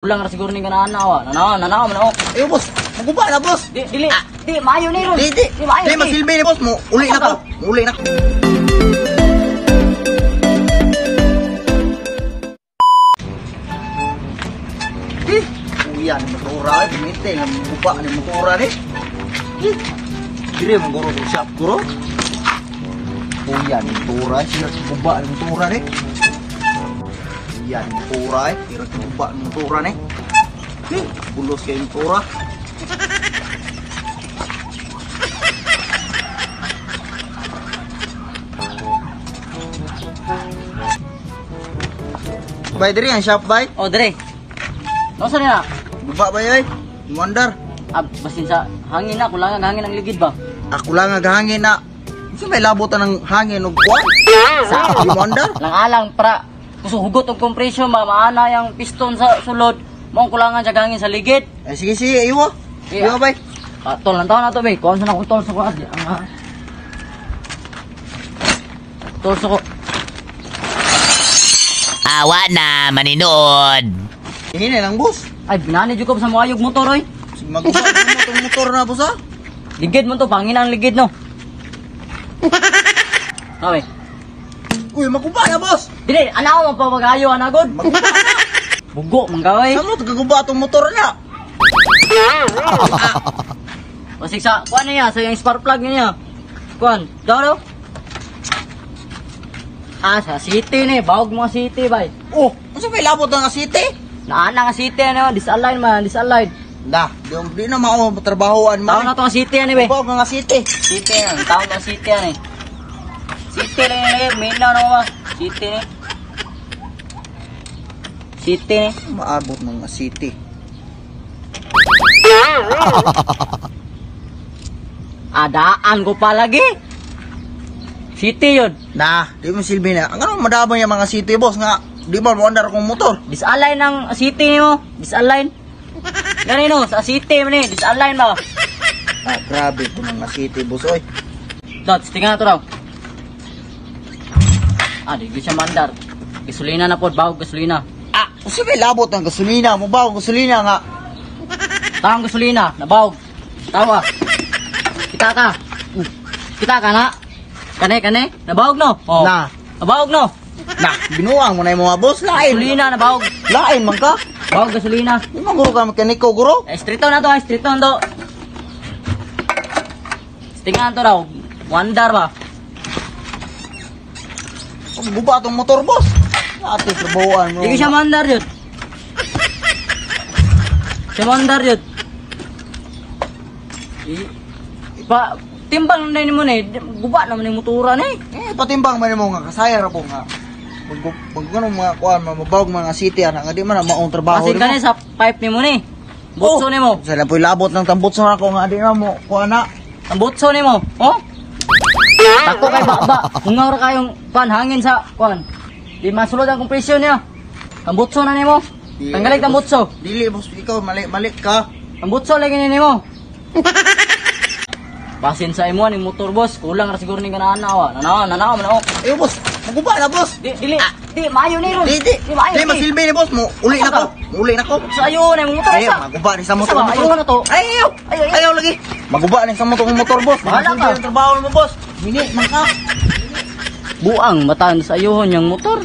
Kulang ra siguro ning kanaan na wa. Nanaw, nanaw man ako. Ayo boss, maguba na boss. Di dili. Di maayo ni ron. Di di. Di maayo. Di masilbi ni boss mo. Uli na ko. Uli na ko. Eh, kuya ni motora ay pumite nga maguba ni motora ni. Eh, dire man guro sa shop guro. Kuya ni motora sila sa guba ni motora ni. Kuya ni motora ay tira sa guba ni motora ni. Eh, bulos kay motora. Bay diri ang shop bay. Oh, dire. Nosa niya? Guba bay ay. Wonder. Ah, basin sa hangin na, kulang ang hangin ang ligid ba? Ako lang ang hangin na. Unsa may labotan ng hangin og kuan? Sa Di wonder. Lang alang pra kuso hugot og compression ba maana yang piston sa sulod. Mao ang kulangan sa hangin sa ligid. Eh, sige sige, iwo. Iya. Iwo bay. Ah, tol, lang taon na to, be. Kuhan sa na akong tol sa ko. Ang tol sa ko. Awa na, maninood. Hini lang boss. Ay, binani jud ko sa moayog motor oy. Maguba mo tong motor na boss ha. Ligid mo to, pangin ang ligid no. Okay. Uy, maguba na boss. Dili, ana ako magpapagayo ana god. Maguba na. Bugo man ka oy. Sa mo gaguba tong motor na. Basig sa kuan niya, sa yung spark plug niya. Kuan, daw daw. Ah, sa city ni, bawog mga city bay. Oh, unsa may labot ang city? Naana nga city ano, disalign man, disalign. Da, di, di na mao trabahoan Tao man. na to ang city ani be. Guba nga city. City na, tao na city ani. City lang ni, main na ba? City ni. City ni. Maabot mga city. Adaan ko pa lagi. City yun. Na, di mo silbi na. Ang ano madabang yung mga city boss nga di ba mo andar akong motor. Disalign ang city nimo. Disalign. Ganino, sa city man ni, disalign ba? Ah, grabe po mga city boss oy. Dot, tingnan to raw. Ah, di gyud siya mandar. Gasolina na pod, bawog gasolina. Ah, usa may labot ang gasolina, mo ba ang gasolina nga. Tawang gasolina, nabawog. Tawa. Kita ka. Kita ka na. Kane, kane. Nabawog no? Oh. Na. Nabawog no? Na, binuang mo na yung mga boss lain. Gasolina, nabawog. Lain man ka. Bawog gasolina. Di man guro ka mekaniko guro. Eh, street na to, ay, street on to. Tingnan to raw. Wonder ba? Guba tong motor boss. Ate trabahoan mo. Di ko siya mandar yun. Siya mandar yun. Pa, timbang na mo na eh. Guba naman yung motora na eh. Eh, patimbang man mo nga kasayar po nga. Pag pag ano mga kuan mabawog mga city ana nga di man na maong trabaho. Kasi kani sa pipe ni mo ni. Butso ni mo. Sa lang po'y labot ng tambutso na ako nga di na mo kuan na. Ang butso ni mo. Oh? Tako kay baba. Hungaw ra kayong kuan hangin sa kuan. Di masulod ang kompresyon niya. Ang butso na nimo. Tanggalig ang butso. Dili boss, ikaw mali mali ka. Ang butso lagi ni nimo. Basin sa imo ning motor boss, kulang ra siguro ning kanaan na wa. Nanaw, nanaw man ako. Ayo boss, maguba na boss. Di dili, di maayo ni ron. Di di. Di maayo. Di masilbi ni boss mo. Uli na ko. Uli na ko. Sa ayo na imong motor Ayaw, sa. maguba ni sa motor. Sa ba? Ayaw na to. Ay, ayaw. Ayaw, ayaw. Ayaw lagi. Maguba ni sa motor motor boss. Bahala Masilbi ka. ang trabaho mo boss. Mini man ka. Buang matan sa ayuhon yang motor.